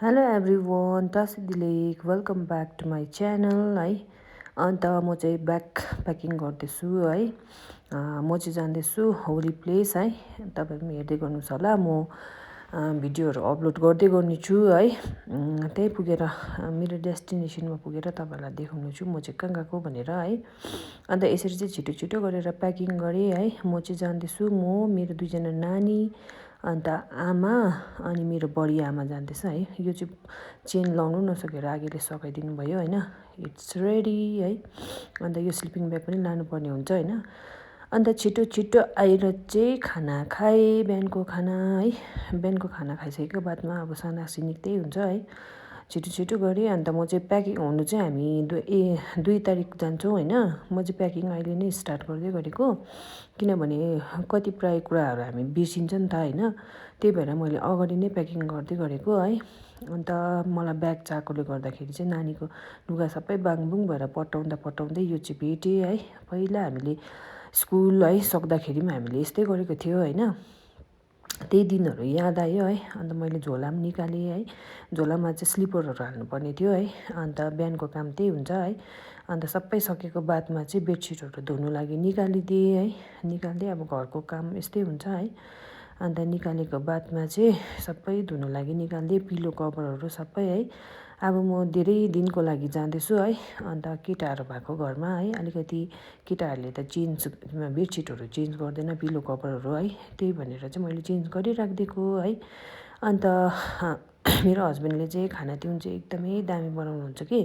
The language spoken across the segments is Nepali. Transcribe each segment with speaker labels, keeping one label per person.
Speaker 1: Hello everyone, Tashi Delek welcome back to my channel है। अन्त म चाहिँ ब्याग प्याकिङ गर्दैछु है। म चाहिँ जाँदैछु होली प्लेस है। तपाईँहरू पनि हेर्दै गर्नुहोस् होला, म भिडियोहरू अपलोड गर्दै गर्नेछु है। त्यहीँ पुगेर मेरो डेस्टिनेसनमा पुगेर तपाईँहरूलाई देखाउनु छु म चाहिँ कहाँ गएको भनेर है। अन्त यसरी चाहिँ छिटो छिटो गरेर प्याकिङ गरेँ है। म चाहिँ जाँदैछु, म मेरो दुईजना नानी अन्त आमा अनि मेरो बडी आमा जाँदैछ है। यो चाहिँ चेन लाउनु नसकेर आगेले सकाइदिनु भयो होइन। इट्स रेडी है। अन्त यो स्लिपिङ ब्याग पनि लानुपर्ने हुन्छ होइन। अन्त छिटो छिटो आएर चाहिँ खाना खाएँ, बिहानको खाना है। बिहानको खाना खाइसकेको बादमा अब सानासिनिक त्यही हुन्छ है। छिटो छिटो गरेँ। अन्त म चाहिँ प्याकिङ हुनु चाहिँ हामी 2 तारिक जान्छौँ होइन। म चाहिँ प्याकिङ अहिले नै स्टार्ट गर्दै गरेको, किनभने कतिपय कुराहरू हामी बिर्सिन्छ नि त होइन। त्यही भएर मैले अगाडि नै प्याकिङ गर्दै गरेको है। अन्त मलाई ब्याग चाहिएकोले गर्दाखेरि चाहिँ नानीको लुगा सबै बाङबुङ भएर पटाउँदै यो चाहिँ भेटेँ है। पहिला हामीले स्कुल है सक्दाखेरि पनि हामीले यस्तै गरेको थियो होइन। त्यही दिनहरू याद आयो है। अन्त मैले झोला पनि निकालेँ है। झोलामा चाहिँ स्लिपरहरू हाल्नुपर्ने थियो है। अन्त बिहानको काम त्यही हुन्छ है। अन्त सबै सकेको बादमा चाहिँ बेडसिटहरू धुनु लागि निकालिदिएँ है। निकाल्दै अब घरको काम यस्तै हुन्छ है। अन्त निकालेको बादमा चाहिँ सबै धुनु लागि निकालिदिएँ, पिलो कभरहरू सबै है। अब म धेरै दिनको लागि जाँदैछु है। अन्त केटाहरू भएको घरमा है, अलिकति केटाहरूले त बेडसिटहरू चेन्ज गर्दैन, पिलो कभरहरू है। त्यही भनेर चाहिँ मैले चेन्ज गरिराखिदिएको है। अन्त मेरो हस्बेन्डले चाहिँ खाना तिउन चाहिँ एकदमै दामी बनाउनुहुन्छ कि,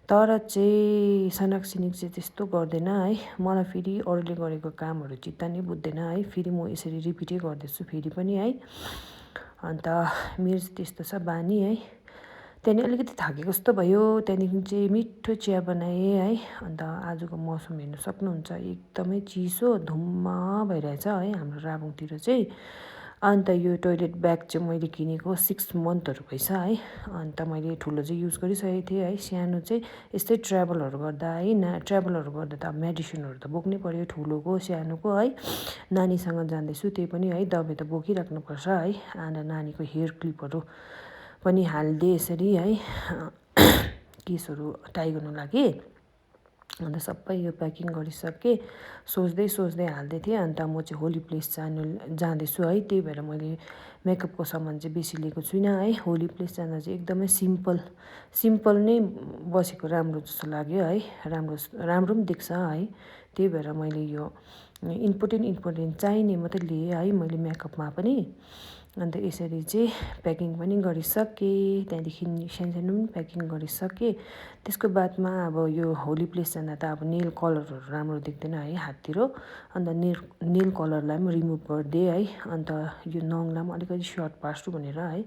Speaker 1: तर चाहिँ सनाकसिनिक चाहिँ त्यस्तो गर्दैन है। मलाई फेरि अरूले गरेको कामहरू चित्त नै बुझ्दैन है। फेरि म यसरी रिपिटै गर्दैछु फेरि पनि है। अन्त मेरो चाहिँ त्यस्तो छ बानी है। त्यहाँदेखि अलिकति थाकेको जस्तो भयो, त्यहाँदेखि चाहिँ मिठो चिया बनाएँ है। अन्त आजको मौसम हेर्नु सक्नुहुन्छ, एकदमै चिसो धुम्म भइरहेछ है हाम्रो राबुङतिर चाहिँ। अन्त यो टोइलेट ब्याग चाहिँ मैले किनेको 6 मन्थहरू भइछ है। अन्त मैले ठुलो चाहिँ युज गरिसकेको थिएँ है। सानो चाहिँ यस्तै ट्राभलहरू गर्दा है, ट्राभलहरू गर्दा त अब मेडिसिनहरू त बोक्नै पऱ्यो, ठुलोको सानोको है। नानीसँग जाँदैछु त्यही पनि है, दबाई त बोकिराख्नुपर्छ है। अन्त नानीको हेयर क्लिपहरू पनि हालिदिएँ यसरी है, केसहरू टाई गर्नु लागि। अन्त सबै यो प्याकिङ गरिसकेँ, सोच्दै हाल्दै थिएँ। अन्त म चाहिँ होली प्लेस जाँदैछु है। त्यही भएर मैले मेकअपको सामान चाहिँ बेसी लिएको छुइनँ है। होली प्लेस जाँदा चाहिँ एकदमै सिम्पल नै बसेको राम्रो जस्तो लाग्यो है। राम्रो पनि देख्छ है। त्यही भएर मैले यो इम्पोर्टेन्ट चाहिने मात्रै लिएँ है मैले मेकअपमा पनि। अन्त यसरी चाहिँ प्याकिङ पनि गरिसकेँ। त्यहाँदेखि सानो पनि प्याकिङ गरिसकेँ। त्यसको बादमा अब यो होली प्लेस जाँदा त अब नेल कलरहरू राम्रो देख्दैन है हाततिर। अन्त नेल कलरलाई पनि रिमुभ गरिदिएँ है। अन्त यो नङलाई पनि अलिकति सर्ट पार्छु भनेर है।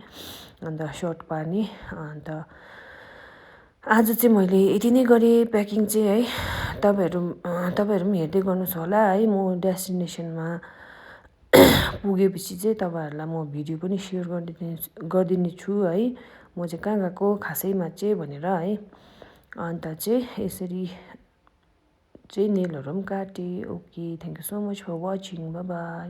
Speaker 1: अन्त सर्ट पार्ने। अन्त आज चाहिँ मैले यति नै गरेँ प्याकिङ चाहिँ है। तपाईँहरू पनि हेर्दै गर्नुहोस् होला है। म डेस्टिनेसनमा पुगेपछि चाहिँ तपाईँहरूलाई म भिडियो पनि सेयर गरिदिने छु है। म चाहिँ कहाँ गएको खासैमा चाहिँ भनेर है। अन्त चाहिँ यसरी चाहिँ नेलहरू पनि काटेँ। Okay, thank you so much for watching, bye by.